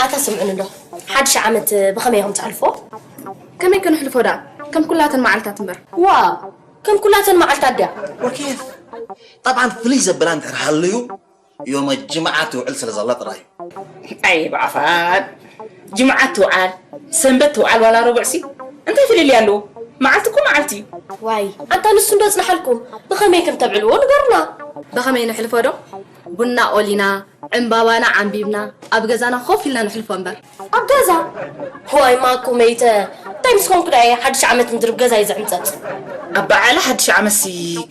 ኣታ ስምዑኒ ዶ፣ ሓድሽ ዓመት ብኸመይ ኢኹም ትሕልፎ? ከመይ ከነሕልፎ ደኣ? ከም ኩላተን መዓልታት እምበር። ዋ፣ ከም ኩላተን መዓልታት ድያ? ወኬፍ፣ ጠብዓን ፍልይ ዘበላ እንድሕር ሃልዩ፣ ዮም ጅምዓ ትውዕል ስለ ዘላ ጥራይ እዩ። ኣይ ብዓፋን፣ ጅምዓ ትውዓል፣ ሰንበት ትውዓል ዋላ ረቡዕሲ እንታይ ፍልልይ ኣለዎ? መዓልቲ እኮ መዓልቲ እዩ። ዋይ፣ ኣንታ ንሱ እንዶ ጽንሓልኩም፣ ብኸመይ ከም ተብዕልዎ ንገሩና። ብኸመይ ንሕልፎ ዶ? ቡና ቆሊና፣ ዕምባባና ዓምቢብና፣ ኣብ ገዛና ኮፍ ኢልና ንሕልፎ እምበር። ኣብ ገዛ? ዋይ ማኩ መይተ፣ እንታይ ምስ ኮንኩ ደኣ እየ ሓድሽ ዓመት እንድርብ ገዛይ ዝዕምጸጽ? ኣብ በዓል ሓድሽ ዓመትሲ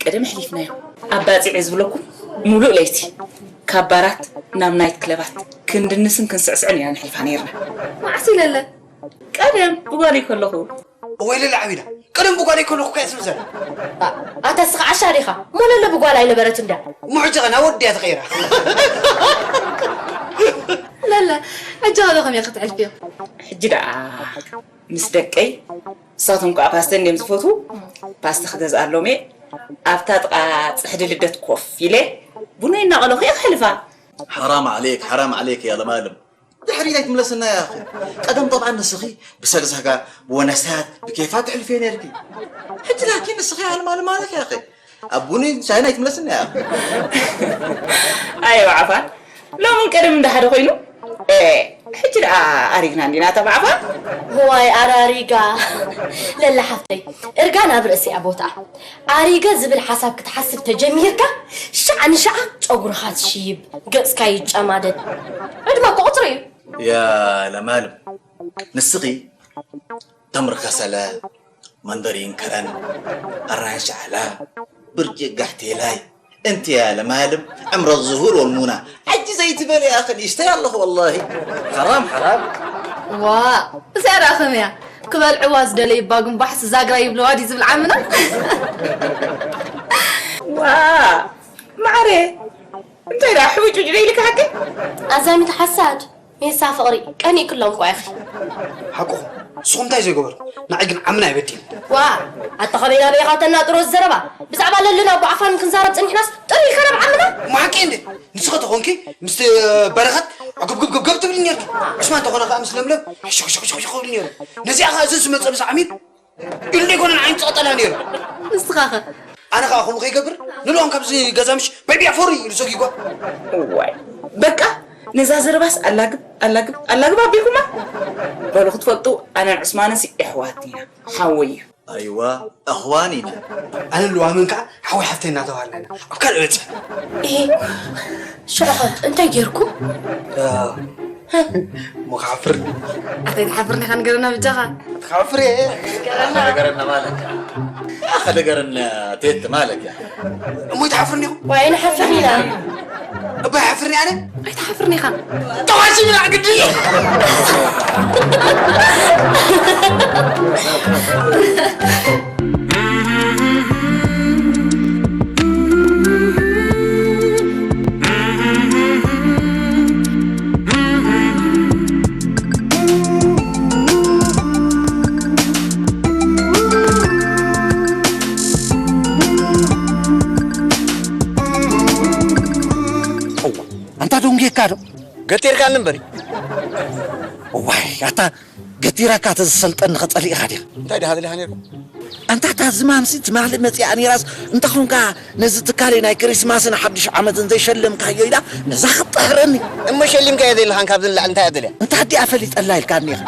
ቀደም ኣሕሊፍናዮ። ኣብ ባጽዕ እየ ዝብለኩም፣ ሙሉእ ለይቲ ካብ ባራት ናብ ናይት ክለባት ክንድንስን ክንስዕስዕን ኢና ንሕልፋ ነይርና። መዓስ ኢለለ? ቀደም ብጓለይ ከለኹ። እወ ኢለለ ዓቢዳ፣ ቀደም ብጓለይ ከለኹ እኳ እየ ዝብል ዘላ። ኣ-፣ ኣታ እስኻ ዓሻ ዲኻ? እሞ ለለ ብጓል ኣይነበረትን ድያ? እሞ ሕጂ ኸ ናብ ወዲ እያ ተቐይራ። ለለ፣ ሕጂ ኸ ከመይ ክትሕልፍዮ? ሕጂ ደኣ ምስ ደቀይ፣ ንሳቶም ከኣ ፓስተ እንድዮም ዝፈትዉ፣ ፓስተ ክገዝኣሎም እየ። ኣብታ ጥቓ ጽሕዲ ልደት ኮፍ ኢለ ቡነይ እናቐለኹ እየ ክሕልፋ። ሓራም ዓሌክ፣ ሓራም ዓሌክ ያ ለማለም። ድሕሪት ኣይትምለስና ያ ኣኺ። ቀደም ጠብዓን ንስኺ ብሰግሰጋ፣ ብወነሳት፣ ብኬፋት ትሕልፍዮ ነይርኪ። ሕጂ ላኪን ንስኺ ኣለማለም ኣለኪ ያ ኣኺ። ኣብ ቡኒ ሻሂን ኣይትምለስና ያ ኣኺ። ኣየ ብዓፋን፣ ሎምን ቀደም እንዳ ሓደ ኮይኑ። ኤ፣ ሕጂ ደኣ ኣሪግና እንዲና እታ ብዓፋን። ዋይ ኣራሪጋ። ለለ ሓፍተይ፣ እርጋን ኣብ ርእሲ እያ ቦትኣ። ኣሪገ ዝብል ሓሳብ ክትሓስብ ተጀሚርካ፣ ሻዕ ንሻዕ ጨጉርኻ ትሽይብ፣ ገጽካ ይጨማደድ። ዕድመ እኮ ቁጽሪ እዩ። ያ ለማለም፣ ንስኺ ተምሪ ከሰለ፣ መንደሪን ከረን፣ ኣራንሺ ዓላ፣ ብርጭቅ ጋሕቴላይ፣ እንቲ ያ ለማለም ዕምረት ዝሁር ወልሙና። ሕጂ ዘይትበል ያ ኣኺ፣ ንእሽተይ ኣለኹ ወላሂ። ሓራም፣ ሓራም። ዋ፣ እዚኣ ደኣ ከመይ እያ? ክበልዕዋ ዝደለዩ እባ ጉንባሕሲ ዛግራ ይብልዋ ድዩ ዝብል ዓምና? ዋ፣ ማዕረ፣ እንታይ ደኣ ሕውጭውጭ ደይልካ ሓቂ? ኣዛሚት ሓሳድ፣ ሜሳ ፍቕሪ፣ ቀኒእክሎም እኳ ኢኺ። ሓቁኹም፣ ንስኹም እንታይ ዘይገበርኩም? ንዓይ ግን ዓምና ኣይበዲን። ዋ፣ ኣታ ኸበይ ናበይ ኢኻ ተናጥሮ ዘረባ? ብዛዕባ ለልን ኣቦ ዓፋን ክንዛረብ ጸኒሕናስ፣ ጥሪ ኢልካ ናብ ዓምና? እሞ ሓቂ እንዴ? ንስኺ ተኾንኪ፣ ምስቲ በረኸት፣ ዕጉብ ግብ ግብ ግብ ትብሊ ነይርኪ። ዑስማን ተኾነ ኸኣ ምስ ለምለም፣ ሕሹኽ ሕሹኽ ሕሹኽ ክብል ነይሩ። ነዚኣ ኸኣ እዚ ዝመጸ ብዛዕሚር፣ ኢሉ ደይኮነ ንዓይኑ ዝቐጠላ ነይሩ። ንስኻኸ? ኣነ ኸኣ ከምኡ ከይገብር ንልኦም ካብዚ ገዛ ምሽ በቢያ ፎሪ ኢሉ ሰጊጓ። እዋይ፣ በቃ ነዛ ዘረባስ ኣላግብ፣ ኣላግብ፣ ኣላግብ ኣቢልኩማ። በሉ ክትፈልጡ ኣነን ዑስማንስ የሕዋት ኢና። ሓወይ እዩ። ኣይዋ፣ ኣኽዋን ኢና። ኣነ ልዋምን ከኣ ሓወይ ሓፍተይ እናተባህልና ኢና ኣብ ካልእ በጺሕና። እሂ፣ ሽዑኸ እንታይ ጌርኩም? እ፣ እሞ ክሓፍር። ኣታ ኣይትሓፍርን ኢኻ ንገረና ብጃኻ። ክሓፍር እየ። ንገረና ማለት እያ። ኣኸ ንገረና ቴት ማለት እያ። እሞ ኣይትሓፍርን ኢኹም? ዋይ፣ ንሓፍር ኢና። እባ ሓፍርኒ ኣነ። ኣይትሓፍርን ኢኻ። ጠዋሽ ብላዕ ግዲ። ኣንታ ደንጉየካ ዶ? ገቲርካኒ እምበሪ። ዋይ ኣታ ገቲረካ ተዝሰልጠኒ ከጸሊእኻ ዲኻ? እንታይ ዲኻ ደሊኻ ነርካ? ኣንታ እታ ዝማምሲ ትማሊ መጺኣ ነይራስ እንተኾንካ ነዚ ትካለይ ናይ ክሪስማስን ሓድሽ ዓመትን ዘይሸለምካዮ ኢላ ነዛ ክትጥሕረኒ። እሞ ሸሊምካዮ ዘለኻን ካብዚ ንላዕሊ እንታይ እያ ደልያ? እንታ ኣዲኣ ፈሊጠላ ኢልካኒ ኢኻ።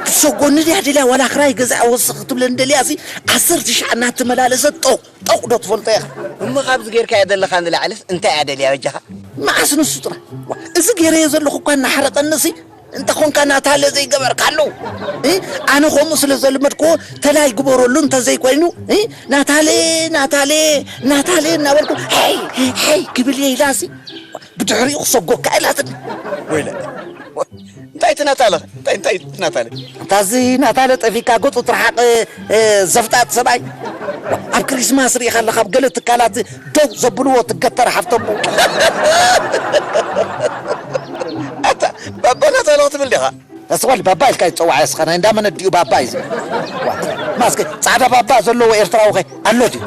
ክትሰጎኒ ድያ ደልያ ዋላ ክራይ ገዛ ወስኽ ክትብለኒ ደልያ ሲ ዓሰርተ ሻዕ እናተመላለሰት ጠው ጠቕ ዶ ትፈልጦ ኢኻ? እሞ ካብዚ ጌርካዮ ዘለኻ ንላዕልስ እንታይ እያ ደልያ በጃኻ? መዓስ ንሱ ጥራይ። ዋ፣ እዚ ገይረዮ ዘለኹ እኳ እናሕረቐኒ ሲ እንተ ኾንካ ናታለ ዘይገበርካሉ። እ? ኣነ ከምኡ ስለ ዘልመድክዎ ተላይ ግበረሉ እንተ ዘይኮይኑ እ? ናታለ ናታለ ናታለ እናበልኩ ሓይ ሓይ ክብል እየ ኢላ ሲ ብድሕሪኡ ክሰጎካ ኢላትኒ። ወይለ እንታይ ትናታለ እንታይ እንታይ ትናታለ እንታዚ ናታለ ጠፊካ ገጹ ትርሓቕ ዘፍጣጥ ሰብኣይ ኣብ ክሪስማስ ርኢኻ ኣለኻ ኣብ ገለ ትካላት ደው ዘብልዎ ትገተር ሓፍቶም ኣታ ባባ ናታለ ክትብል ዲኻ ተስዋል ባባ ኢልካ ይፀዋዕ ስኻ ናይ እንዳመነዲኡ ባባ እዩ ማስከ ፃዕዳ ባባ ዘለዎ ኤርትራዊ ኸ ኣሎ ድዩ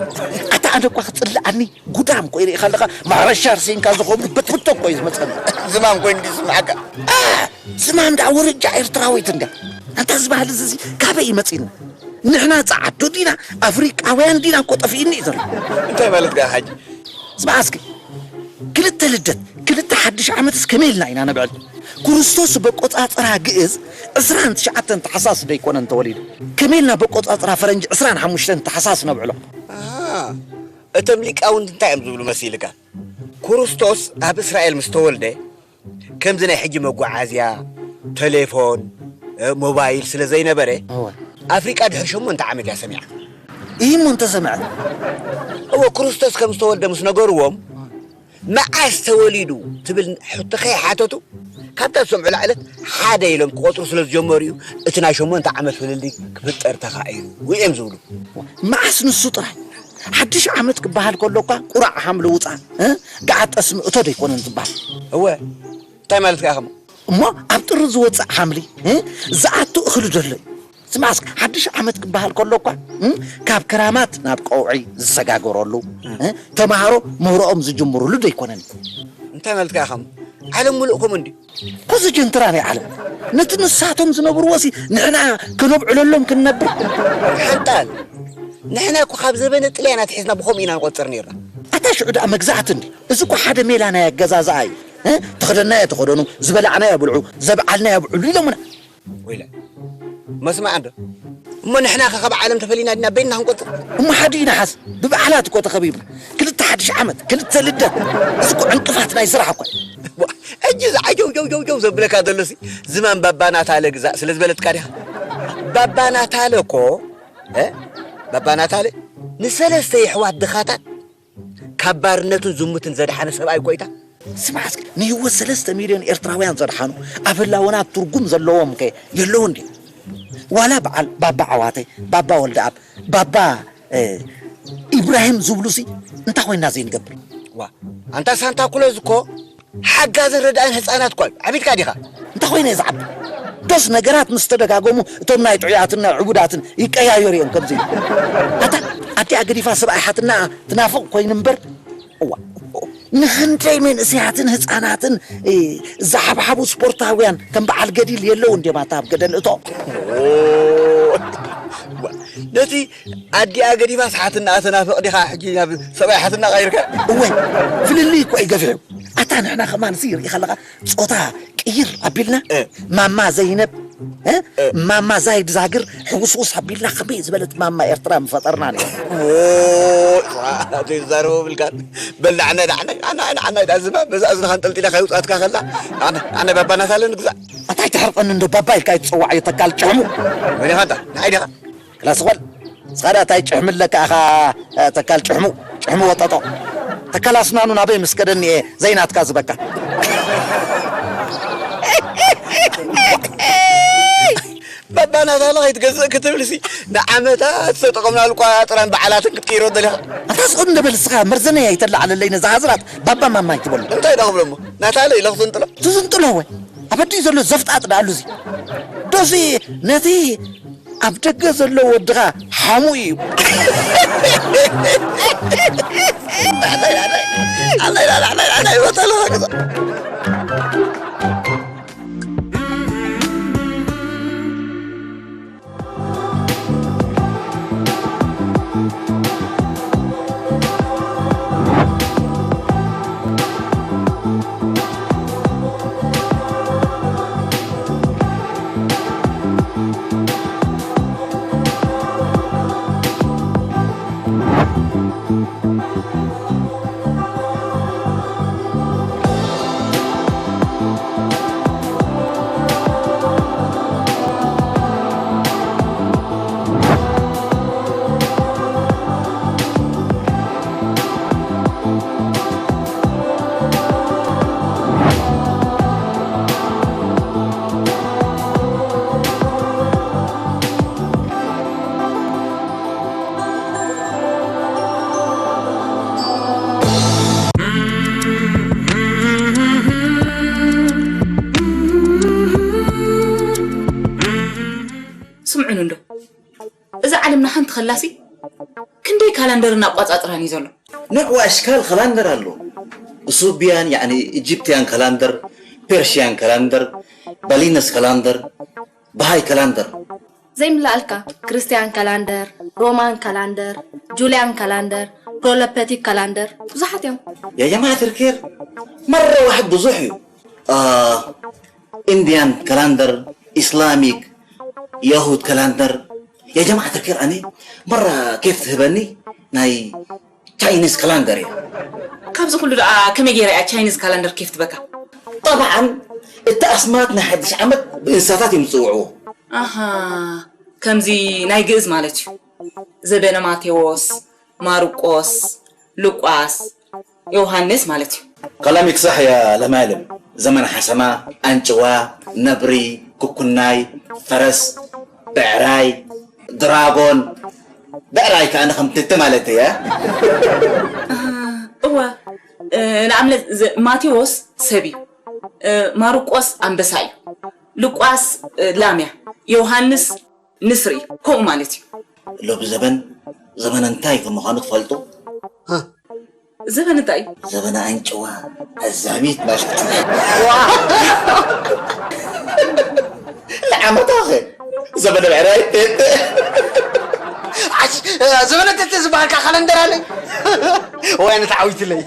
ኣታ ኣነ እኳ ክፅልኣኒ ጉዳም ኮይኑ ኢኻ ኣለኻ ማረሻ ርሲንካ ዝኾኑ በትብቶ እኮ እዩ ዝመፀኒ ዝማም ኮይኑ ዝስምዓካ ዝማም ዳ ውርጃ ኤርትራዊት እንዳ ኣንታ ዝበሃል እዚ ካበይ ይመፂና ንሕና ፃዓዱ ዲና ኣፍሪቃውያን ዲና እኮ ጠፊእኒ እዩ ዘሎ እንታይ ማለት ጋ ሓጂ ስማዕ እስኪ ክልተ ልደት ክልተ ሓድሽ ዓመትስ ከመይ ኢልና ኢና ነብዕል ክርስቶስ በቆፃፅራ ግእዝ ዕስራን ትሽዓተን ተሓሳስ ዶ ኣይኮነን ተወሊዱ ከመይ ኢልና በቆፃፅራ ፈረንጂ ዕስራን ሓሙሽተን ተሓሳስ ነብዕሎ እቶም ሊቃውንቲ እንታይ እዮም ዝብሉ መሲልካ? ክርስቶስ ኣብ እስራኤል ምስ ተወልደ ከምዚ ናይ ሕጂ መጓዓዝያ፣ ተሌፎን፣ ሞባይል ስለ ዘይነበረ ኣፍሪቃ ድሕሪ ሸሞንተ ዓመት እያ ሰሚዓ። ኢሂ እሞ እንተሰምዐ። እወ ክርስቶስ ከም ዝተወልደ ምስ ነገርዎም መዓስ ተወሊዱ ትብል ሕቶ ከይሓተቱ ካብታ ዝሰምዑላ ዕለት ሓደ ኢሎም ክቆፅሩ ስለ ዝጀመሩ እዩ እቲ ናይ ሸሞንተ ዓመት ፍልልይ ክፍጠር ተኻኢሉ እዮም ዝብሉ። መዓስ ንሱ ጥራይ ሓድሽ ዓመት ክበሃል ከሎ እኳ ቁራዕ ሓምሊ ውፃእ ገዓት ጠስሚ እቶ ደይኮነን ዝበሃል። እወ እንታይ ማለት ከ ኢኹም? እሞ ኣብ ጥሪ ዝወፅእ ሓምሊ ዝኣቱ እኽሊ ደሎ እዩ። ስማዕስ ሓድሽ ዓመት ክበሃል ከሎ እኳ ካብ ክራማት ናብ ቀውዒ ዝሰጋገረሉ ተምሃሮ ምህሮኦም ዝጅምሩሉ ደይኮነን እዩ። እንታይ ማለት ከ ኢኹም? ዓለም ሙሉእ ከምኡ እንድዩ። ኮዚ ጀንትራ ናይ ዓለም ነቲ ንሳቶም ዝነብርዎ ሲ ንሕና ከነብዕለሎም ክንነብር ሓንጣል ንሕና እኮ ካብ ዘበነ ጥልያን ኣትሒዝና ብኸምኡ ኢና ንቆፅር ነርና ኣታ ሽዑ ደኣ መግዛእቲ እንዲ እዚ እኮ ሓደ ሜላ ናይ ኣገዛዝኣ እዩ እ? ተኸደናዮ ተኸደኑ ዝበላዕናዮ ብልዑ ዘብዓልናዮ ብዕሉ ኢሎምና ወይለ መስማዕ እንዶ እሞ ንሕና ከ ካብ ዓለም ተፈሊና ድና በይንና ክንቆፅር እሞ ሓዲኡ ንሓስ ብበዓላት እኮ ተኸቢብና ክልተ ሓድሽ ዓመት ክልተ ልደት እዚ እኮ ዕንቅፋት ናይ ስራሕ እኮ እዩ። ሕጂ እዚ ዓጀውጀውጀውጀው ዘብለካ ዘሎ ሲ ዝማን ባባ ናታለ ግዛእ ስለ ዝበለትካ ዲኻ? ባባ ናታለ እኮ እ? ባባ ናታለ ንሰለስተ የሕዋት ድኻታት ካብ ባርነትን ዝሙትን ዘድሓነ ሰብኣይ እኮ እዩ። ስማዕ እስኪ ንህይወት ሰለስተ ሚልዮን ኤርትራውያን ዘድሓኑ ኣብ ህላወና ትርጉም ዘለዎም ከ የለውን ድዮም? ዋላ በዓል ባባ ዓዋተ፣ ባባ ወልደኣብ፣ ባባ ኢብራሂም ዝብሉሲ እንታይ ኮይንና ዘይንገብር? ዋ ኣንታ ሳንታ ኩሎዝ እኮ ሓጋዝን ረዳእን ህፃናት እኳ እዩ። ዓቢድካ ዲኻ? እንታይ ኮይነ እየ ዝዓቢ? ዶስ ነገራት ምስ ተደጋገሙ እቶም ናይ ጥዑያትን ናይ ዕቡዳትን ይቀያየሩ እዮም ከምዚ ኢሉ። ኣታ ኣዲኣ ገዲፋ ሰብኣይ ሓትናኣ ትናፍቕ ኮይኑ እምበር እዋ ንኽንደይ መንእሰያትን ህፃናትን ዝሓብሓቡ ስፖርታውያን ከም በዓል ገዲል የለውን ድዮም ኣታ ኣብ ገደል እቶ ነቲ ኣዲኣ ገዲፋ ሓትናኣ ተናፍቕ ዲኻ ሕጂ ናብ ሰብኣይ ሓትና ቀይርካ እወ ፍልልይ እኮ እዩ ገፊሑ ኣታ ንሕና ከማን ሲ ርኢ ከለኻ ፆታ ቅይር ኣቢልና ማማ ዘይነብ ማማ ዛይድ ዛግር ሕውስውስ ኣቢልና ከመይ ዝበለት ማማ ኤርትራ ምፈጠርና ነ ዘይዛረቦ ብልካ በላዕና ዳዕና ኣና ኣና ኣና ዳ ዝባ በዛ እዝንኻ እንጠልጢላ ከይውፃትካ ከላ ኣነ ኣነ ባባናት ኣለ ንግዛእ ኣታይ ትሕርቀኒ እንዶ ባባ ኢልካ ይትፅዋዕ እዩ ተካል ጭሕሙ ወዲኻ እንታ ንዓይ ዲኻ ክላስ ኾል ንስኻ ደኣ እንታይ ጭሕሚ ኣለካ ኢኻ ተካል ጭሕሙ ጭሕሚ ወጠጦ ተካል ኣስናኑ ናበይ ምስ ከደኒ እየ ዘይናትካ ዝበካ። ባባ ናታለ ከይትገዝእ ክትብልሲ ንዓመታት ዝተጠቐምናሉ ቋጥራን በዓላትን ክትቅይሮ ደሊኻ። ኣታ ስቕ እንደ በል እስኻ መርዘነይ ኣይተላዓለለይ ነዛ ሃዝራት ባባ ማማ ኣይትበሎ። እንታይ ዳ ክብሎ እሞ ናታለ ኢለ ክዝንጥሎ። ትዝንጥሎ ወ ኣበዲ ዘሎ ዘፍጣጥ ዳኣሉ እዚ ዶሲ ነቲ ኣብ ደገ ዘሎ ወድኻ ሓሙ እዩ። ስምዑኒ እንዶ እዛ ዓለምና ሓንቲ ከላሲ ክንደይ ካላንደርን ኣቋጻጽራን እዩ ዘሎ። ንዑ ኣሽካል ከላንደር ኣሎ። እሱብያን ያኒ ኢጅፕትያን ከላንደር፣ ፔርሽያን ከላንደር፣ ባሊነስ ከላንደር፣ በሃይ ከላንደር። ዘይምላእልካ ክርስትያን ካላንደር፣ ሮማን ካላንደር፣ ጁልያን ካላንደር፣ ፕሮለፐቲክ ካላንደር ብዙሓት እዮም። يا جماعة الخير مرة واحد ብዙሕ እዩ። ኢንድያን ካላንደር፣ ኢስላሚክ፣ የሁድ ካላንደር። يا جماعة الخير ኣነ مرة ኬፍ ትህበኒ ናይ ቻይኒዝ ካላንደር እያ። ካብዚ ኩሉ ደኣ ከመይ ገይራ እያ ቻይኒዝ ካላንደር ኬፍ ትበካ? ጠብዓን እቲ ኣስማት ናይ ሓድሽ ዓመት ብእንስሳታት እዮም ዝፅውዕዎ። ኣሃ ከምዚ ናይ ግእዝ ማለት እዩ። ዘበነ ማቴዎስ፣ ማርቆስ፣ ሉቃስ፣ ዮሃንስ ማለት እዩ። كلامك صح يا لمالم. ዘመን ሓሰማ፣ ኣንጭዋ፣ ነብሪ፣ ኩኩናይ፣ ፈረስ፣ ብዕራይ፣ ድራጎን፣ ብዕራይ ከኣ ንኸምትቲ ማለት እየ። እወ ንኣብነት ማቴዎስ ሰብ እዩ። ማርቆስ ኣንበሳ እዩ። ሉቃስ ላም እያ። ዮሃንስ ንስሪ ከምኡ ማለት እዩ። ሎሚ ዘበን ዘመነ እንታይ ከም ምዃኑ ትፈልጡ? ዘበን እንታይ እዩ? ዘበነ ኣንጭዋ ኣዛቢት ማለት እዩ። ንዓመታኸ ዘበነ ብዕራይ ቴቴ። ዓሽ፣ ዘበነ ቴቴ ዝበሃል ከዓ ካለንደር ኣለይ። ወይ ኣነ ተዓዊትለይ።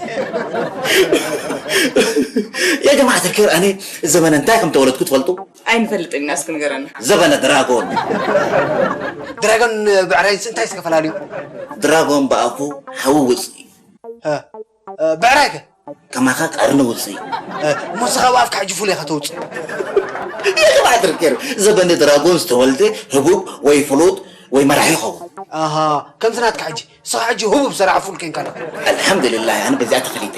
يا جماعة الخير ኣነ ዘበነ እንታይ ከም ተወለድኩ ትፈልጡ? ኣይንፈልጥን ኢና እስኪ ንገረና። ዘበነ ድራጎን። ድራጎን ብዕራይንስ እንታይ ዝተፈላለዩ? ድራጎን ብኣፉ ሓዊ ውፅእ እዩ። ብዕራይከ? ከማኻ ቀርኒ ውፅእ እዩ። እሞ ንስኻ ብኣፍካ ሕጂ ፉል ኢኻ ተውፅእ። የኽባዕትር ከይሩ ዘበነ ድራጎን ዝተወልደ ህቡብ ወይ ፍሉጥ ወይ መራሒ ይኸውን። ኣሃ ከምዚ ናትካ ሕጂ ንስኻ ሕጂ ህቡብ ሰራሒ ፉል ኮይንካ ኣለኻ። ኣልሓምዱሊላህ ኣነ በዚኣ ተፈሊጠ።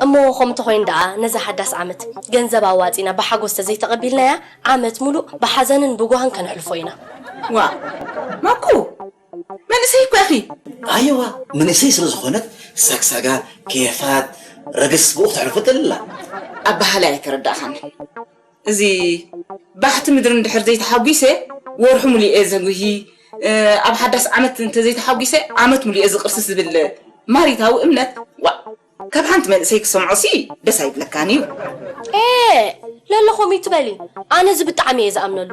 እሞ ከምቲ ኮይኑ ደኣ ነዛ ሓዳስ ዓመት ገንዘብ ኣዋጺና ብሓጎስ ተዘይተቐቢልናያ ዓመት ሙሉእ ብሓዘንን ብጓህን ከነሕልፎ ኢና። ዋእ ማኩ መንእሰይ እኮ ኢኺ። ኣየዋ መንእሰይ ስለ ዝኾነት ሳግሳጋ፣ ኬፋት፣ ረግስ ብኡ ክተሕልፎ ትደሊ ኣላ። ኣበሃህላይ ኣይተረዳእኻንን። እዚ ባሕቲ ምድሪ እንድሕር ዘይተሓጒሰ ወርሒ ሙሉእ እየ ዘጉሂ፣ ኣብ ሓዳስ ዓመት እንተዘይተሓጒሰ ዓመት ሙሉእ እየ ዝቕርስስ ዝብል ማሪታዊ እምነት ዋእ ካብ ሓንቲ መንእሰይ ክሰምዖሲ ደስ ኣይብለካን እዩ። ኤእ ለለ ከምኡ ኣይትበሊ ኣነ እዚ ብጣዕሚ እየ ዝኣምነሉ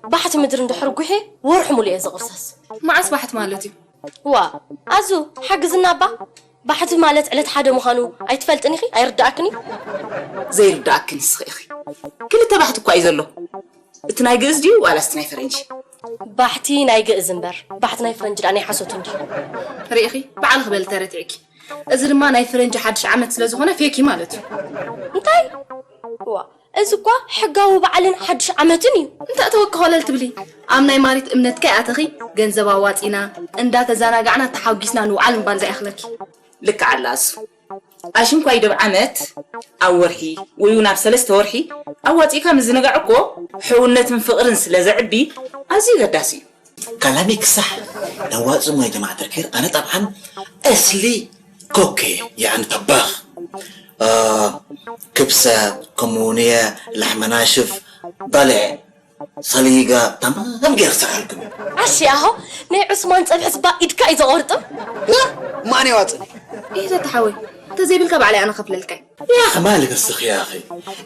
ባሕቲ ምድሪ እንድሕር ጉሒየ ወርሒ ሙሉእ እየ ዝቕርሰስ። መዓስ ባሕቲ ማለት እዩ? ዋእ ኣዙ ሓግዝና እባ ባሕቲ ማለት ዕለት ሓደ ምዃኑ ኣይትፈልጥን ኢኺ ኣይርድኣክን እዩ? ዘይርድኣኪ ንስኺ ኢኺ። ክልተ ባሕቲ እኳ እዩ ዘሎ። እቲ ናይ ግእዝ ድዩ ዋላስ እቲ ናይ ፈረንጂ? ባሕቲ ናይ ግእዝ እምበር ባሕቲ ናይ ፈረንጂ ደኣ ናይ ሓሶት እንድዩ። ርኢኺ ባዕልኺ በሊ ተረቲዕኪ። እዚ ድማ ናይ ፈረንጂ ሓድሽ ዓመት ስለ ዝኾነ ፌክ እዩ ማለት እዩ። እንታይ? ዋእ እዚ እኳ ሕጋዊ በዓልን ሓድሽ ዓመትን እዩ። እንታይ ተወቂ ኮለል ትብሊ? ኣብ ናይ ማሪት እምነትኪ ኣይኣተኺ? ገንዘብ ኣዋጺና እንዳተዛናጋዕና ተሓጒስና ንውዓል ምባል ዘይኣኽለኪ። ልክዕ ኣላ ኣሱ። ኣሽንኳይ ዶብ ዓመት ኣብ ወርሒ ወይ እውን ኣብ ሰለስተ ወርሒ ኣዋፂእካ ምዝንጋዕ እኮ ሕውነትን ፍቕርን ስለ ዘዕቢ ኣዝዩ ገዳሲ እዩ። ካላሚ ክሳሕ ነዋጽ ሞ ጀማዓ ተርኪር ኣነ ጠብዓን እስሊ ኮኬ يعني طباخ آه كبسة كمونية لحمة ناشف ضلع صليقة تمام غير سهلكم ዓሽ ኣሆ ናይ ዑስማን ፀብሒ ስባ ኢድካ እዩ ዘቆርጥም ማን ይዋፅእ ይህ ተተሓወይ እንተዘይብልካ ባዕለይ ኣነ ከፍለልካ يا أخي مالك السخ يا أخي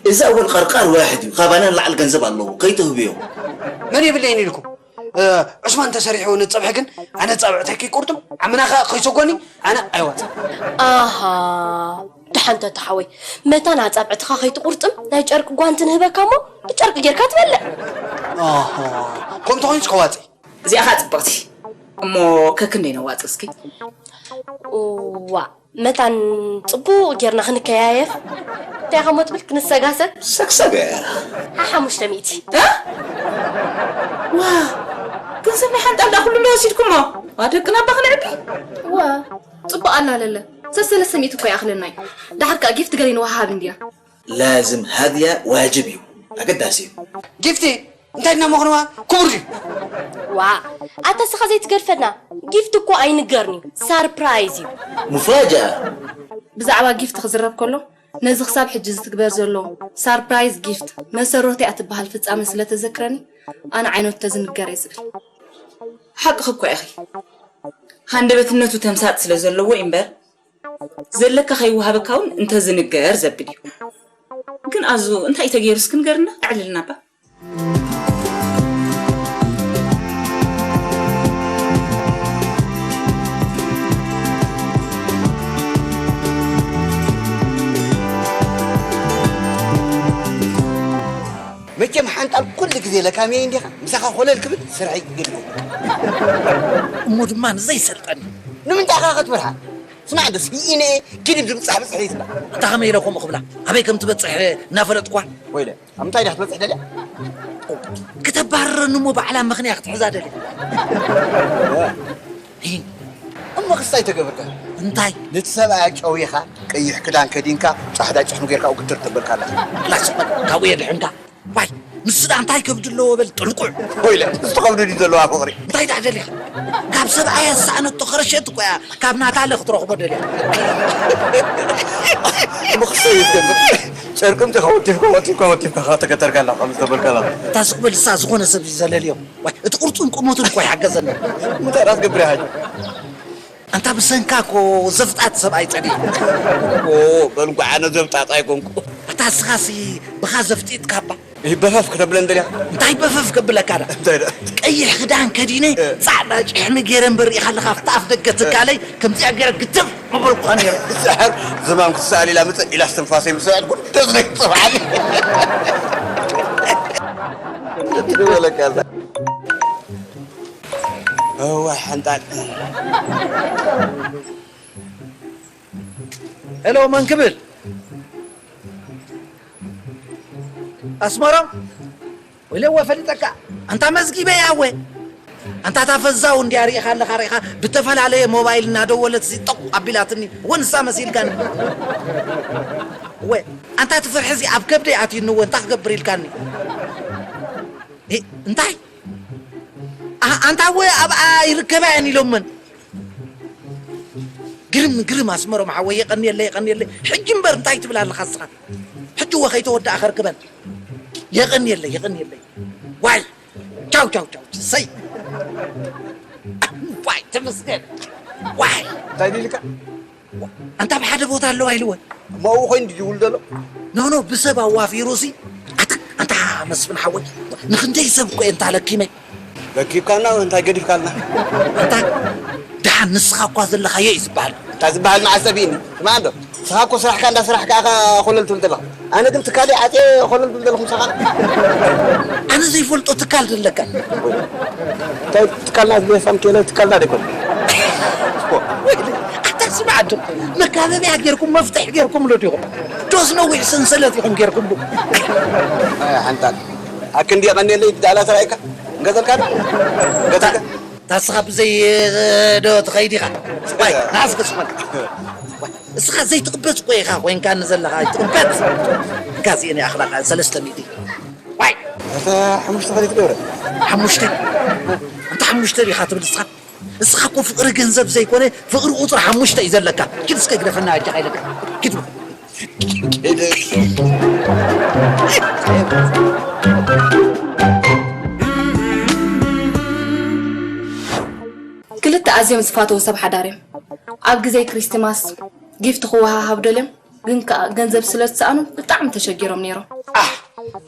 إذا أول قرقار واحد خابانا لعل جنزب الله كي تهبيو መን የብለይን ኢልኩም ዑስማን ተሰሪሕዎ ነፀብሒ ግን ኣነ ፃብዕተይ ከይቁርጥም ዓምና ከ ከይሰጎኒ ኣነ ኣይወፅእ ኣሃ ደሓን ተተሓወይ መታን ኣፃብዕትኻ ከይትቁርጥም ናይ ጨርቂ ጓንቲ ንህበካ እሞ ብጨርቂ ጌርካ ትበልዕ ከምቲ ኮይኑስ ከዋፅእ እዚኣ ኸዓ ፅብቕቲ እሞ ከክንደይ ነዋፅእ እስኪ ዋ መታን ፅቡቅ ጌርና ክንከያየፍ እንታይ ከሞ ትብል ክንሰጋሰግ سكسك ሓሓሙሽተ ሚእቲ ዋ ገንዘብ ናይ ሓንጣል ዳ ኩሉ እንዶ ወሲድኩሞ ዋ ደቅና እባ ክንዕቢ ዋ ፅቡቅ ኣላለለ ሰሰለስተ ሚእቲ እኮ ይኣኽለና እዩ ዳሕር ከዓ ጊፍት ገለ ንወሃሃብ እንዲና لازم هذه واجب እዩ ኣገዳሲ እዩ ጊፍቲ እንታይ ድና መኽንዋ ክቡር ድዩ ዋ ኣታ ስኻ ዘይትገድፈና ጊፍት እኮ ኣይንገርን እዩ ሳርፕራይዝ እዩ مفاجأة ብዛዕባ ጊፍት ክዝረብ ከሎ ነዚ ክሳብ ሕጂ ዝትግበር ዘሎ ሳርፕራይዝ ጊፍት መሰረቱ እያ ትበሃል ፍጻመ ስለ ተዘክረኒ ኣነ ዓይነቱ ተዝንገር እየ ዝብል ሓቅኺ እኮ ኢኺ ሃንደበትነቱ ተምሳጥ ስለ ዘለዎ እዩ እምበር ዘለካ ከይወሃበካ እውን እንተዝንገር ዘብል እዩ ግን ኣዙ እንታይ ተገይሩ እስክንገርና ኣዕልልና ባ መቸም ሓንጣል ኩሉ ግዜ ለካሚየ እንዲኻ ምሳኻ ኮለል ክብል ስርሐይ ገድፎ እሞ ድማ ንዘይሰልጠኒ ንምንታይ ኻ ክትምርሓ ስማዕ ዶ ስኢነ ግድብ ዝብፃሕ ብፅሒ ይትላ ኣታ ከመይ ኢለ ከምኡ ክብላ ኣበይ ከም ትበፅሕ እናፈለጥኳ ወይለ ኣብ ምንታይ ዲኻ ትበፅሕ ደልያ ክተባርረኒ እሞ ባዕላ ምኽንያ ክትሕዛ ደልያ እሞ ክስታይ ተገብርካ እንታይ ነቲ ሰብኣያ ጨዊኻ ቀይሕ ክዳን ከዲንካ ፃሕዳ ጭሕሚ ጌርካ ግትር ተበልካ ኣለኻ ላስበል ካብኡ የድሕንካ ዋይ ንሱ ዳ እንታይ ከብዲ ኣለዎ በል ጥልቁዕ ኮይለ ዝተኸብዱ ድዩ ዘለዋ ፍቕሪ እንታይ ዳ ደሊኻ ካብ ሰብኣያ ዝሰኣነቶ ኸረሸት እኮ እያ ካብ ናታለ ክትረኽቦ ደልያ ምኽሰይ ትገብር ጨርቅም ተኸወቲፍካ ወቲፍካ ወቲፍካ ተከተርካ ኣለኻ ምስ ተበልካ ኣለኻ እታ ስቕ በል እሳ ዝኾነ ሰብ እዩ ዘለልዮ ዋይ እቲ ቅርፁን ቁመቱን እኮ ይሓገዘና እንታይ ዳትገብር ያሃጅ ኣንታ ብሰንካ እኮ ዘፍጣት ሰብኣይ ጸኒሐ በልጉ ኣነ ዘብጣጥ ኣይኮንኩ ኣታ እስኻሲ ብኻ ዘፍጢጥካ እባ በፈፍ ክተብለን ደልያ እንታይ በፈፍ ከብለካ ዳ እንታይ ዳ ቀይሕ ክዳን ከዲነ ጻዕዳ ጭሕሚ ገይረ እምበር ሪኢኻ ኣለኻ ኣብቲ ኣፍ ደገ ትካለይ ከምዚኣ ገይረ ግትም ምበልኩኻ ነይረ ስሕር ዝማም ክትሰኣል ኢላ ምፅእ ኢላ ስትንፋሰይ ምስዕድ ጉደት ናይ ፅብሓኒ ትበለካ እዋ ሓንጣል ሄሎ መን ክብል ኣስመሮም ወይለወ ፈሊጠካ ኣንታ መዝጊበ ያወ ኣንታ ታፈዛው እንዲያ ርኢኻ ኣለኻ ርኢኻ ብተፈላለየ ሞባይል እናደወለት ሲ ጠቕ ኣቢላትኒ ወንሳ መሲልካኒ ወ ኣንታ ትፍርሒ እዚ ኣብ ከብደይ ኣትዩኒ ወ እንታይ ክገብር ኢልካኒ እንታይ ኣንታ ወ ኣብኣ ይርከባ እየን ኢሎመን ግርም ግርም ኣስመሮም ሓወይ የቐንየለ የቐንየለ ሕጂ እምበር እንታይ ትብል ኣለኻ እስኻ ሕጂ ወ ከይተወዳኣ ከርክበን የቐንየለ የቐንየለ ዋይ ቻው ቻው ቻው ሰይ ዋይ ተመስገን ዋይ እንታይ ኢልካ ኣንታ ብሓደ ቦታ ኣለዋ ኢልወ ማኡ ኮይኑ ድጅውል ዘሎ ኖ ኖ ብሰብ ኣዋፊሩ ሲ ኣታ ኣንታ መስፍን ሓወይ ንክንደይ ሰብ እኮ እንታ ለኪመ ረኪብካልና እንታይ ገዲፍካልና ኣንታ ደሓን ንስኻ እኳ ዘለኻዮ እዩ ዝበሃል እንታይ ዝበሃል መዓሰብ ይኒ ስማዕ ዶ ንስኻ እኮ ስራሕካ እንዳ ስራሕካ ኢኻ ኮለል ትብል ዘለኻ ኣነ ግን ትካለይ ዓፅየ ኮለል ትብል ዘለኹ ምሳኻ ኣነ ዘይፈልጦ ትካል ዘለካ እንታይ ትካልና ዝገፋም ከለ ትካልና ደይኮን ኣታ ስማዕ ዶ መካበቢያ ጌርኩም መፍትሕ ጌርኩም ዶ ዲኹም ዶስ ነዊሕ ሰንሰለት ኢኹም ጌርኩም ዶ ሓንታ ኣክንዲ የቐንየለይ ዳላ ተራእካ እንገዘልካ ዶ ገዘልካ ታስኻ ብዘይ ዶ ትኸይድ ኢኻ ዋይ ናስክስመን እስኻ ዘይትቕበጽ እኮ ኢኻ ኮይንካኒ ዘለኻ፣ ኣይትቕበጽ። እንካ እዚአን ይኣኽላኻ፣ ሰለስተ ሚእቲ። ዋይ! እታ ሓሙሽተ ካልእ ትገብረ? ሓሙሽተ? እንተ ሓሙሽተ ዲኻ ትብል እስኻ? እስኻ እኮ ፍቕሪ ገንዘብ ዘይኮነ፣ ፍቕሪ ቁጽሪ ሓሙሽተ እዩ ዘለካ። ኪድ እስከ ግደፈና፣ ኣጆኻ ኢለካ። ኪድ። ክልተ ኣዝዮም ዝፋተዉ ሰብ ሓዳር እዮም። ኣብ ግዜ ክሪስትማስ ጊፍት ክወሃሃብ ደልዮም፣ ግን ከኣ ገንዘብ ስለ ዝሰኣኑ ብጣዕሚ ተሸጊሮም ነይሮም። ኣሕ፣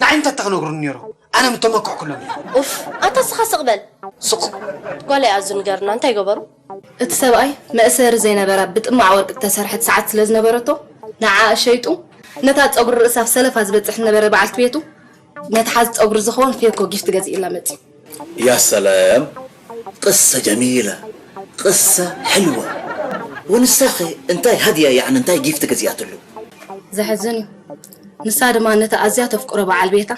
ንዓይ እንታይ ተኽነግሩኒ ነይሮም? ኣነ ምተመክሕኩሎም እየ። ኡፍ፣ ኣታ ስኻ ስቕ በል። ስቕ። ጓለይ ኣዙ ንገርና፣ እንታይ ገበሩ? እቲ ሰብኣይ መእሰሪ ዘይነበራ ብጥማዕ ወርቂ እተሰርሐት ሰዓት ስለ ዝነበረቶ፣ ንዓኣ ሸይጡ፣ ነታ ጸጉሪ ርእሳ ኣብ ሰለፋ ዝበጽሕ ዝነበረ በዓልቲ ቤቱ፣ ነቲ ሓዚ ጸጉሪ ዝኸውን ፌኮ ጊፍት ገዚእላ መጺኡ። يا سلام، قصة جميلة، قصة حلوة. ونساخي انتي هدية، يعني انتي كيف تقزيات له؟ ዘሕዝን እዩ። ንሳ ድማ ነቲ ኣዝያ ተፍቅሮ በዓል ቤታ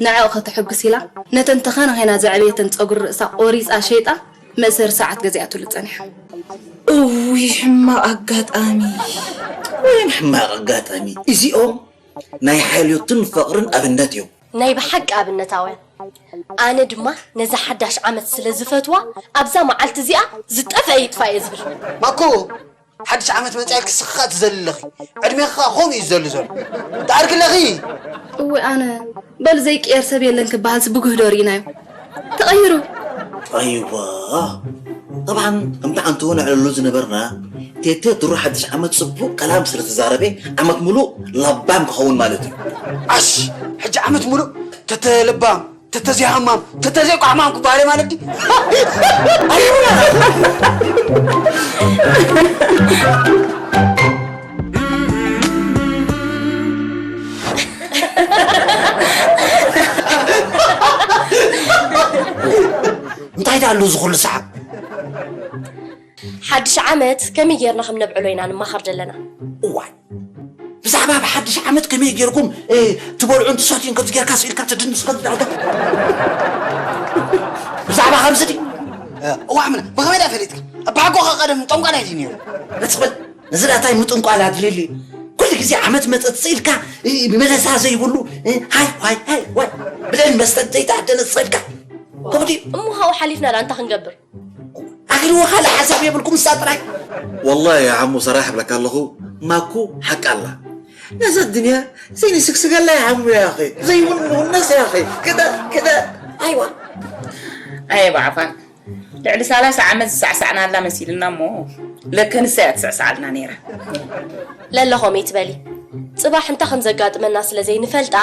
ንዕኡ ከተሐጉስ ኢላ ነተን ተኸናኺና ዘዕበየተን ጸጉሪ ርእሳ ቆሪጻ ሸይጣ መእሰሪ ሰዓት ገዚኣትሉ ጸኒሓ። እውይ ሕማቕ ኣጋጣሚ። وين حماق قاتامي؟ ازيهم ናይ ሓልዮትን ፍቕርን ኣብነት እዮም። ናይ ብሓቂ ኣብነታውያን። ኣነ ድማ ነዛ ሓዳሽ ዓመት ስለ ዝፈትዋ ኣብዛ መዓልቲ እዚኣ ዝጠፍአ ይጥፋእ እየ ዝብል። ማኮ፣ ሓድሽ ዓመት መጺኣልኪ ስኽኻ ትዘሊ ኣለኺ። ዕድሜኺ ኸኣ ከምኡ እዩ ዝዘሊ ዘሎ። ተዓርኪ ኣለኺ። እወ ኣነ በሉ ዘይቅየር ሰብ የለን ክበሃልሲ ብጉህዶ ርኢናዮ። ተቐይሩ። ኣይዋ ጠብዓን ከምቲ ዓንትዎ ነዕለሉ ዝነበርና ቴቴ ድሮ ሓድሽ ዓመት ጽቡቕ ከላም ስለ ተዛረበ ዓመት ሙሉእ ለባም ክኸውን ማለት እዩ። ዓሽ ሕጂ ዓመት ሙሉእ ተተለባም ተተዘይሃማም ተተዘይቋሕማም ክበሃል ማለት ድዩ? ኣይብላ እንታይ ደኣ ኣሎ እዚ ኩሉ ሰዓብ? ሓድሽ ዓመት ከመይ ጌርና ከም ነብዕሎ ኢና ንማኸር ዘለና። እዋይ ብዛዕባ ኣብ ሓድሽ ዓመት ከመይ ጌርኩም እ፣ ትበልዑን ትሰትዩን ከምዚ ጌርካ ስኢልካ ትድንስ ከምዚ ዳልጋ ብዛዕባ ከምዚ ድዩ? እዋ ዓምና ብኸመይ ደኣ ፈሊጥካ? ኣባሓጎኻ ቀደም ጠንቋላይ ድዩ ነይሩ? ረጽበል እዚ ደኣ እንታይ ምጥንቋል ኣድልዩሉ እዩ? ኩሉ ግዜ ዓመት መጸት ስኢልካ እ፣ መለሳ ዘይብሉ እ፣ ሃይ ዋይ ሃይ ዋይ ብልዕን መስተን ዘይተኣደነ ስኢልካ ከምኡ ድዩ? እሞ ካብኡ ሓሊፍና ደኣ እንታይ ክንገብር? ኣኺልዎ ካልእ ሓሳብ የብልኩም እሳ ጥራይ። ወላሂ ዓሙ ሰራሕ እብለካ ኣለኹ ማኩ ሓቂ ኣላ ነዛ ድንያ ዘይንስግስገላ ይሓሙ ያኺ ዘይውን ንውነስ ያኺ ክደ ክደ ኣይዋ ኣየ ባዕፋን ልዕሊ ሰላሳ ዓመት ዝሳዕሳዕናላ መሲልና እሞ ለከ ንሳ እያ ትስዕስዓልና ነይራ። ለለኾም ይትበሊ ጽባሕ እንታይ ከም ዘጋጥመና ስለ ዘይንፈልጣ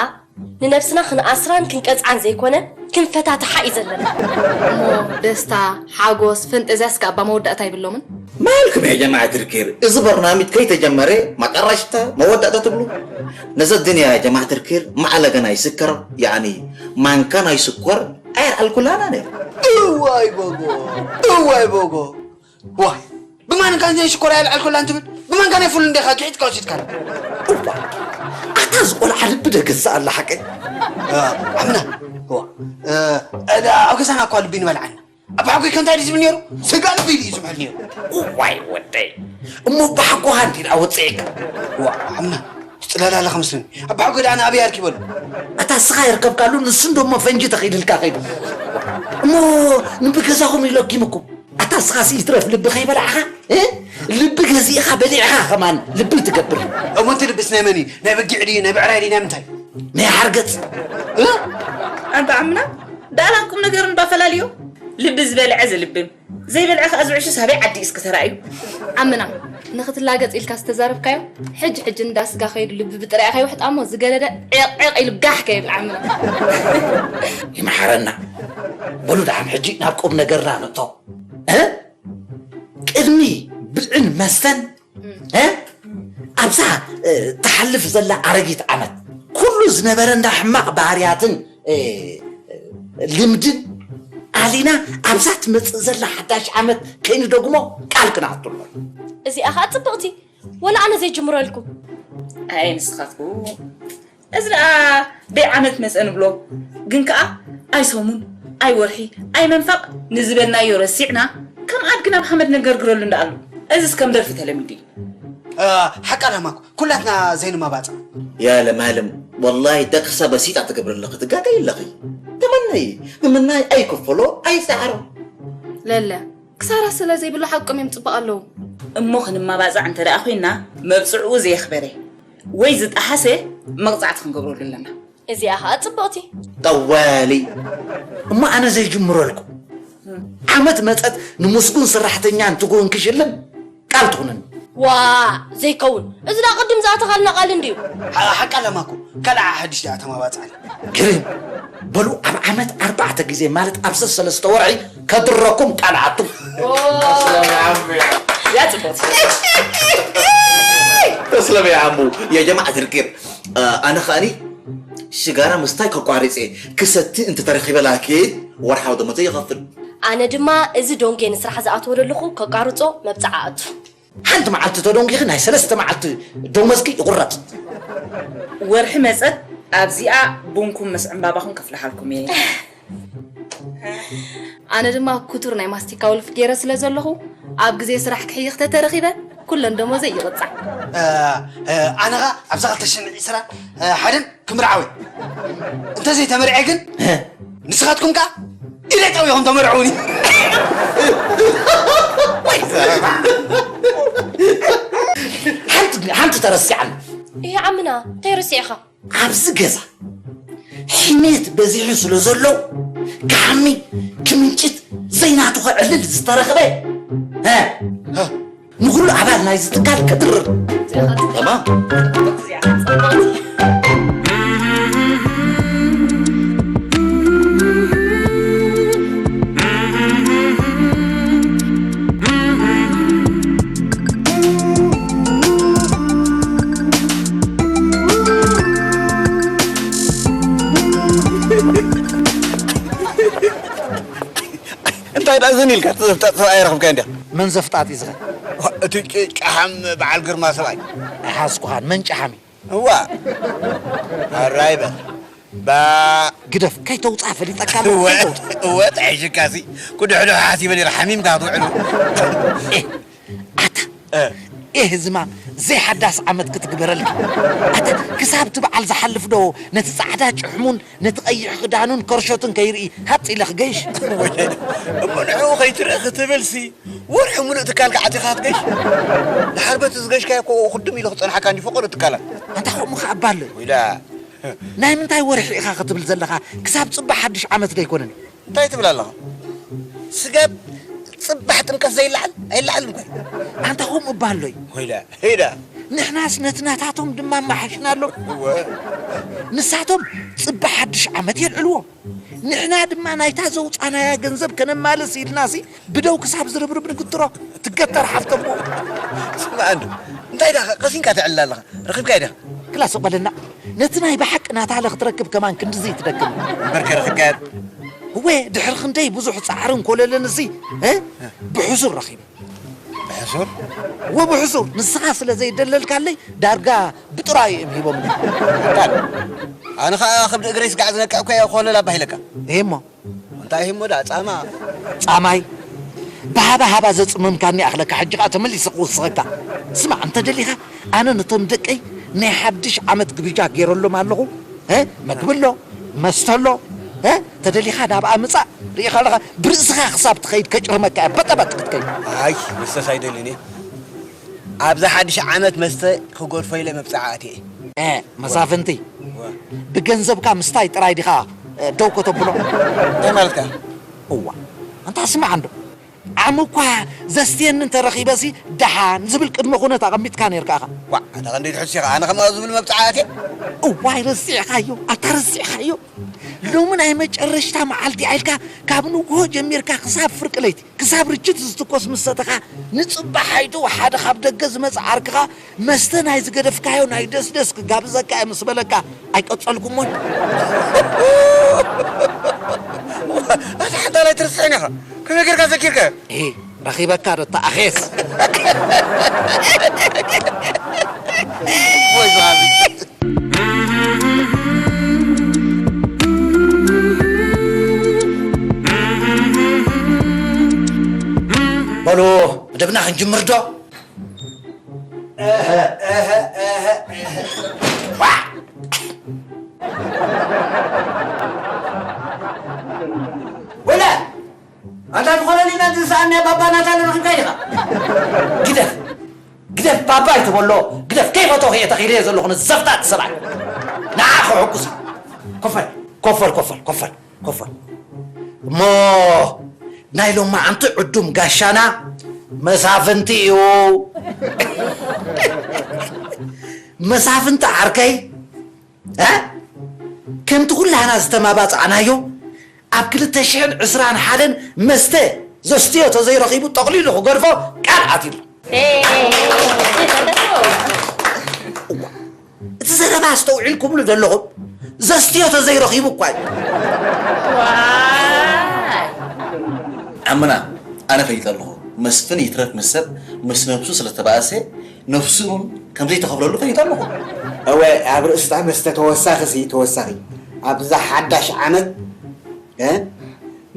ንነብስና ክንኣስራን ክንቀጽዓን ዘይኮነ ክንፈታትሓ እዩ ዘለና። እሞ ደስታ፣ ሓጎስ፣ ፈንጠዝያስ ከኣ እባ መወዳእታ የብሎምን። مالكم يا جماعة الخير؟ እዚ በርናሚጅ ከይተጀመረ መጠረሽታ መወዳእታ ትብሉ? ነዘ ድንያ يا جماعة الخير ማዕለ ገና ይስከር ያኒ ማንካ ናይ ስኮር ኣየልዓልኩላና ነይሩ። እዋይ በጎ እዋይ በጎ ዋይ ብማንካ ናይ ሽኮር ኣየልዓልኩላን ትብል ብማንካ ናይ ፉል እንዲኻ ግሒጥካ ወሲድካና። ኣታ እዚ ቆልዓ ልቢ ደገዝእ ኣላ ሓቀይ። ዓምና እዋ ኣብ ገዛና እኳ ልቢ ንበልዓና ኣባሓ ጎይካ እንታይ ድዩ ዝብል ነይሩ? ስጋ ልቢ ኢሉ እዩ ዝምሕል ነይሩ። እዋይ ወደይ እሞ ኣባሓ ጎኻ እንዲ ደኣ ወፅዒካ። ዋ ዓምና ዝፅለላለ ከምስለኒ ኣባሓ ጎይ ደኣ ንኣበይ ኣርኪበሉ? ኣታ እስኻ የርከብካሉ ንሱ እንደሞ ፈንጂ ተኺልልካ ከይዱ። እሞ ንብገዛኹም ኢለኪምኩም ኣታ እስኻስ ይትረፍ ልቢ ከይበላዕኻ እ? ልቢ ገዚእኻ በሊዕኻ ከማን ልቢ ትገብር። እሞ እቲ ልብስ ናይ መን እዩ? ናይ በጊዕ ድዩ? ናይ ብዕራይ ድዩ? ናይ ምንታይ? ናይ ሓርገፅ። እ? ኣንታ ዓምና ዳእላን ቁም ነገርን ባፈላልዮ ልቢ ዝበልዐ ዝልብም ዘይበልዐ ከኣ ዝዕሹ ሳበይ ዓዲ እስኪ ተራእዩ። ዓምና ንኽትላገጽ ኢልካ ዝተዛረብካዮ ሕጂ ሕጂ እንዳ ስጋ ከይዱ ልቢ ብጥሪያ ከይውሕጣ እሞ ዝገደደ ዒቕ ዒቕ ኢሉ ጋሕ ከይብል ዓምና። ይምሓረና። በሉ ደሓን ሕጂ ናብ ቁም ነገርና ንእቶ። እ? ቅድሚ ብልዕን መስተን እ? ኣብዛ እ፣ ትሓልፍ ዘላ ኣረጊት ዓመት ኩሉ ዝነበረና ሕማቕ ባህርያትን እ፣ ልምድን ኣሊና ኣብዛ ትመፅእ ዘላ ሓዳሽ ዓመት ከይንደግሞ ቃል ክንኣትሎ። እዚኣ ኸዓ ፅብቕቲ ወላ ኣነ ዘይጅምረልኩም። ኣይ ንስኻትኩም እዚ ደኣ ደይ ዓመት መጸ ንብሎ ግን ከኣ ኣይ ሰሙን ኣይ ወርሒ ኣይ መንፈቕ ንዝበልናዮ ረሲዕና ከም ኣድጊ ናብ ሓመድ ንገርግረሉ እንዳኣሉ እዚስ ከም ደርፊ ተለሚዱ እዩ። ሓቃ ዳማኩ ኩላትና ዘይንማባጽዕ። ያለ ማለም ወላሂ ደቅሳ በሲጣ ትገብር ኣለኺ ትጋገይ ኣለኺ። ተመነይ ብምናይ ኣይክፈሎ ኣይጻዕሮ። ለለ ክሳራ ስለ ዘይብሉ ሓቆም እዮም ጽቡቕ ኣለዉ። እሞ ክንማባጻዕ እንተ ደኣ ኮይና መብጽዕኡ ዘየኽበረ ወይ ዝጠሓሰ መቕጻዕቲ ክንገብረሉ ኣለና። እዚኣ ኸኣ ጽብቕቲ። ጠዋሊ እሞ ኣነ ዘይጅምረልኩ ዓመት መጸት ንምስጉን ስራሕተኛ እንትጉን ክሽልም ቃል ትኹንን። ዋእ ዘይከውን፣ እዚ ዳ ቅድም ዝኣተኻልና ቃል እንድዩ። ሓቃ ለማኩ ካልዓ ሓድሽ ደኣ ተማባጽዓኒ። ግርም በሉ ኣብ ዓመት ኣርባዕተ ግዜ ማለት ኣብ ሰሰለስተ ወርሒ ከድረኩም ቃል ኣቱ። ያ ጽቡቅ። ተስለመ ዓሙ የጀማዕ ትርኪብ ኣነ ኸኣኒ ሽጋራ ምስታይ ከቋርጽ እየ ክሰቲ እንተተረኺበ ላኪን ወርሓዊ ደሞዘይ ይኸፍል። ኣነ ድማ እዚ ዶንጌ ንስራሕ ዝኣተወ ዘለኹ ከቋርጾ መብጽዓ ኣቱ። ሓንቲ መዓልቲ ተዶንጊኺ ናይ ሰለስተ መዓልቲ ደሞዝኪ ይቑረጽ። ወርሒ መጸት ኣብዚኣ ቡንኩም ምስ ዕምባባኹም ከፍልሓልኩም እየ። ኣነ ድማ ኩቱር ናይ ማስቲካ ወልፍ ገይረ ስለ ዘለኹ ኣብ ግዜ ስራሕ ክሕይኽ ተተረኺበ ኩለን ደሞዘይ ይቕጻዕ። ኣነ ኸኣ ኣብዛ ክልተ ሽሕን ዕስራን ሓደን ክምርዓው እየ። እንተዘይተመርዐ ግን ንስኻትኩም ከኣ ኢደ ጠው ኢኹም ተመርዕውኒ። ሓንቲ ተረሲዓኒ። እየ ዓምና እንታይ ረሲዕኻ? ኣብዚ ገዛ ሕሜት በዚሑ ስለ ዘሎ ክሓሚ ክምንጭት ዘይናቱ ከዕልል ዝተረኽበ እ ንኹሉ ኣባል ናይዚ ትካል ከድርር ተማም። እንታይ ደኣ ዝን ኢልካ? እቲ ዘፍጣጥ ሰብኣይ ኣይረኸብካዮን ዲኻ? መን ዘፍጣጥ እዩ ዝኸ? እቲ ጭ- ጨሓም በዓል ግርማ ሰብኣይ። ኣይሓዝኩኻን። መን ጨሓም እዩ? እዋ ኣራይ በል ባ ግደፍ ከይተውፅኣ ፈሊጠካ ኣለኹ፣ እወ ከይተውፅኣ። እወ ጥሒሽካሲ ክድሕድሖ ሓሲበ ነይረ ሓሚምካ ክትውዕሉ። ኣታ ኤህ ዝማ ዘይሓዳስ ዓመት ክትግበረልካ ኣታ ክሳብ እቲ በዓል ዝሓልፍ ዶ ነቲ ፃዕዳ ጭሕሙን ነቲ ቀይሕ ክዳኑን ከርሾትን ከይርኢ ሃጥ ኢለ ክገይሽ እሞ ንዕኡ ከይትርኢ ክትብልሲ ወርሒ ሙሉእ ትካልካ ዓፂኻ ክትገይሽ ድሓር በቲ ዝገሽካዮ ኮ ክድም ኢሉ ክፀንሓካ እንዲ ፈቀዶ ትካላት ኣንታ ከምኡ ከኣ ባለይ ወይላ ናይ ምንታይ ወርሒ ኢኻ ክትብል ዘለኻ ክሳብ ፅባሕ ሓድሽ ዓመት ዶ ኣይኮነን እንታይ ትብል ኣለኻ? ስጋብ ፅባሕ ጥምቀት ዘይለዓል ኣይለዓልን እኮ እዩ። ኣንታ ከምኡ እባ ኣሎይ። ሆይዳ ሄዳ። ንሕናስ ነቲ ናታቶም ድማ ኣማሓሽናሎም። እወ። ንሳቶም ፅባሕ ሓድሽ ዓመት የልዕልዎ። ንሕና ድማ ናይታ ዘውፃናያ ገንዘብ ከነማልስ ኢልናሲ ብደው ክሳብ ዝርብርብ ንግትሮ። ትገተር ሓፍተሞ። ስማዕ እንዶ እንታይ ዳ ቀሲንካ ተዕልል ኣለኻ? ረኺብካዮ ዲኻ? ክላ ስቕ በለና። ነቲ ናይ ብሓቂ ናታለ ክትረክብ ከማን ክንድዚ ትደክም። እምበር ከረኽብካዮ። እወ ድሕሪ ክንደይ ብዙሕ ጻዕርን ኮለልን እዚ እ ብሕሱር ረኺበ። ብሕሱር? እወ ብሕሱር ንስኻ ስለ ዘይደለልካለይ ዳርጋ ብጥራዩ እዮም ሂቦምኒ። ኣነ ኸኣ ከብዲ እግረይ ስጋዕ ዝነቅዕኩ እየ ኮለል ኣባሂለካ። እሞ እንታይ ሂሞ ዳ ጻማ ጻማይ ብሃባ ሃባ ዘጽመምካኒ ኣኽለካ ሕጂ ኸኣ ተመሊሰ ክውስኸካ። ስማዕ እንተ ደሊኻ ኣነ ነቶም ደቀይ ናይ ሓድሽ ዓመት ግብጃ ገይረሎም ኣለኹ። እ መግቢ ኣሎ መስተ ኣሎ። እ ተደሊኻ ናብኣ ምጻእ ርኢኻ ኣለኻ ብርእስኻ ክሳብ ትኸይድ ከጭርመካ እያ በጠበጥ ክትከይድ። ኣይ መስተስ ኣይደልን እየ። ኣብዚ ሓድሽ ዓመት መስተ ክገድፎ ኢለ መብጽዓ ኣትየ እየ። እ መሳፍንቲ ብገንዘብካ ምስታይ ጥራይ ዲኻ ደው ከተብሎ? እንታይ ማለትካ? እዋ ኣንታ ስማዕ እንዶ ዓሚ እኳ ዘስትየኒ እንተረኺበሲ ደሓን ዝብል ቅድመ ኩነት ኣቐሚጥካ ነይርካ ኢኻ። ዋዕ ኣታ ኸንደይ ትሕሱ ኢኻ ኣነ ከምኣ ዝብል መብጽዓ ኣትየ? እዋይ ረሲዕኻዮ ኣታ ረሲዕኻዮ ሎሚ ናይ መጨረሽታ መዓልቲ ኢልካ ካብ ንግሆ ጀሚርካ ክሳብ ፍርቂ ለይቲ ክሳብ ርችት ዝትኮስ ምስ ሰተኻ ንጽባሕ ሓይቱ ሓደ ካብ ደገ ዝመጽእ ዓርክኻ መስተ ናይ ዝገደፍካዮ ናይ ደስደስ ክጋብዘካ እየ ምስ በለካ ኣይቀጸልኩሞን። ኣታ ሓንታ ኣይትርስዕን ኢኻ ከመይ ጌርካ ዘኪርካዮ? ረኺበካ ዶ ተኣኼስ። በሉ መደብና ክንጅምር ዶ? ወላ ኣንታ ዝኾነ ሊና ዝሰኣነ ባባ ናታን ረኺብካ ኢኻ። ግደፍ፣ ግደፍ፣ ባባ ኣይትበሎ፣ ግደፍ። ከይፈቶ ክየ ተኺለ እየ ዘለኹ፣ ንዘፍጣጥ ሰብኣይ። ንዓ ክሕጉስ። ኮፈል፣ ኮፈል፣ ኮፈል፣ ኮፈል፣ ኮፈል። እሞ ናይ ሎማዓንቲ ዕዱም ጋሻና መሳፍንቲ እዩ። መሳፍንቲ ዓርከይ፣ እ? ከምቲ ኩላህና ዝተማባጻዕናዮ፣ ኣብ ክልተ ሽሕን ዕስራን ሓደን መስተ ዘስትዮ ተዘይረኺቡ ጠቕሊሉ ክገድፎ ቃል ኣትዩሉ። እዋ፣ እቲ ዘረባ ኣስተውዒልኩምሉ ዘለኹም? ዘስትዮ ተዘይረኺቡ እኳ እዩ። ዓምና፣ ኣነ ፈሊጠ ኣለኹ። መስፍን ይትረፍ ምስ ሰብ፣ ምስ ነብሱ ስለ ዝተባእሰ፣ ነብሱ እውን ከም ዘይተኸፍለሉ ፈሊጠ ኣለኹ። እወ፣ ኣብ ርእስታ መስተ ተወሳኺ ሲ ተወሳኺ። ኣብዛ ሓዳሽ ዓመት፣ እ?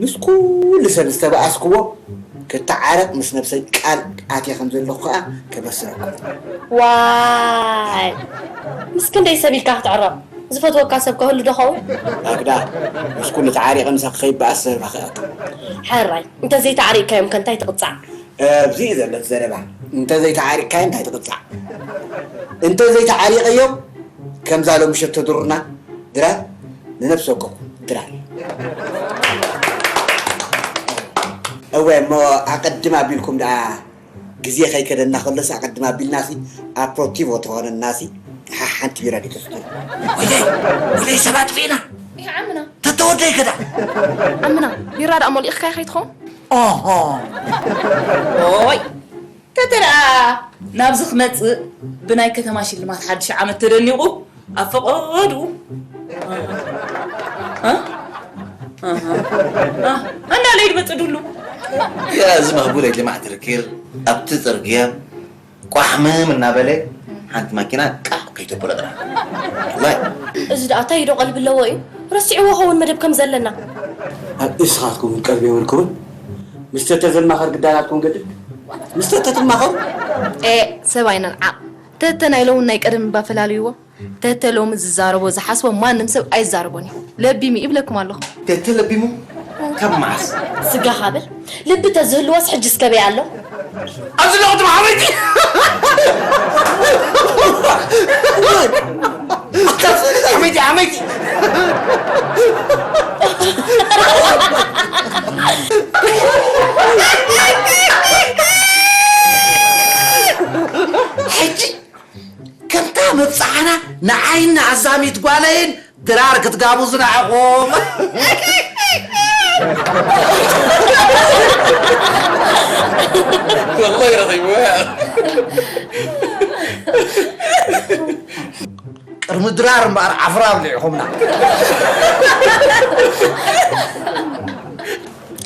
ምስ ኩሉ ሰብ ዝተባእስክዎ ክተዓረቕ ምስ ነብሰይ ቃል ኣትየ ከም ዘለኹ ከኣ ከበስረኩም። ዋይ! ምስ ክንደይ ሰብ ኢልካ ክትዕረቕ? ዝፈትወካ ሰብ ከህሉ ዶ ኸውን? ኣግዳ፣ ምስ ኩሉ ተዓሪቐ ምሳኺ ከይበኣስ ዘረባ ክኣቱ። ሕራይ፣ እንተ ዘይተዓሪቕካዮም ከ እንታይ ትቕጻዕ? ኣብዚ እዩ ዘሎ እቲ ዘረባ። እንተ ዘይተዓሪቕካዮ እንታይ ትቕጻዕ? እንተ ዘይተዓሪቐዮም ከምዛ ሎሚ ሸቶ ድሩና ድራር ንነብሲ ወከኹም ድራር። እወ እሞ ኣቐድም ኣቢልኩም ደኣ ግዜ ከይከደና ከሎስ ኣቐድም ኣቢልናሲ ኣፕሮቲቮ ተኾነናሲ ሓ- ሓንቲ ቢራ ዲተስቱ። ወይለይ፣ ወይለይ ሰባት ፊና። ይህ ዓምና። ተተወደይ ከዳ። ዓምና፣ ቢራ ደኣ ሞሊእኽካ ከይትኸውን? ኦሆ። ኦይ፣ ተተ ደኣ ናብዚ ክመጽእ ብናይ ከተማ ሽልማት ሓድሽ ዓመት ተደኒቑ ኣብ ፈቐድኡ እ? እ? እ? እንዳለ ይድበጥድሉ። ያ፣ እዚ መህቡለይ ልማዕ ትርኪር ኣብቲ ጽርግያ ቋሕምም እናበለ ሓንቲ ማኪና ቃዕ ከይተበሎ ጥራሕ። ዋይ። እዚ ደኣ እንታይ ዶ ቀልቢ ኣለዎ እዩ? ረሲዕዎ ኸውን መደብ ከም ዘለና። ኣብ እስኻትኩም ቀልቢ የብልኩምን? ምስ ተተ ዘማኸር ግዳናትኩም ገድል? ምስ ተተ ትማኸሩ? ኤ፣ ሰብ ኣይነንዓቕ። ተተ ናይ ሎምን ናይ ቀደምን እባ ፈላልይዎ። ተተ ሎሚ ዝዛረቦ ዝሓስቦ ማንም ሰብ ኣይዛረቦን እዩ። ለቢሙ ይብለኩም ኣለኹ። ተተ ለቢሙ? ካብ መዓስ? ስጋ ሃብል ልቢ ተዝህልዎስ ሕጂ እስከበይ ኣሎ? ኣብዚ ኣለኹ ትም ሓመይቲ! ሓመይቲ፣ ሓመይቲ! ሕጂ ከምታ መብጽዓና ንዓይን ንኣዛሚት ጓለይን ድራር ክትጋብዙ ንዓኹም። ወላሂ ረኺብዎ። ቅድሚ ድራር እምበኣር ዓፍራ ኣብሊዕኹምና።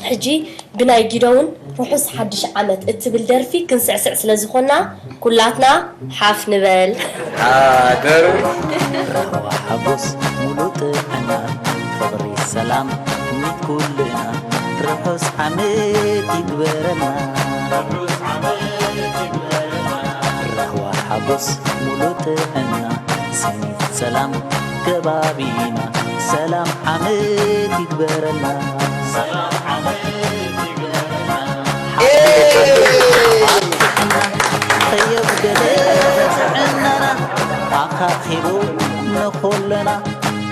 ሕጂ ብናይ ጊዶውን ርሑስ ሓድሽ ዓመት እትብል ደርፊ ክንስዕስዕ ስለ ዝኾንና፣ ኩላትና ሓፍ ንበል። ሓደር። ራህዋ ሓጎስ ሙሉእ ጥዕና፣ ፍቕሪ ሰላም ሚት ኩልና፣ ርሑስ ዓመት ይግበረልና። ራህዋ ሓጎስ ሙሉእ ጥዕና፣ ስኒት ሰላም ከባቢና፣ ሰላም ዓመት ይግበረልና። ከየብገለ ጥዕናና ኣኻኺቡ ንኹልና፣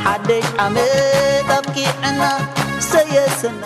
ሓደሽ ዓመት ኣብቂዕና፣ ሰየሰና።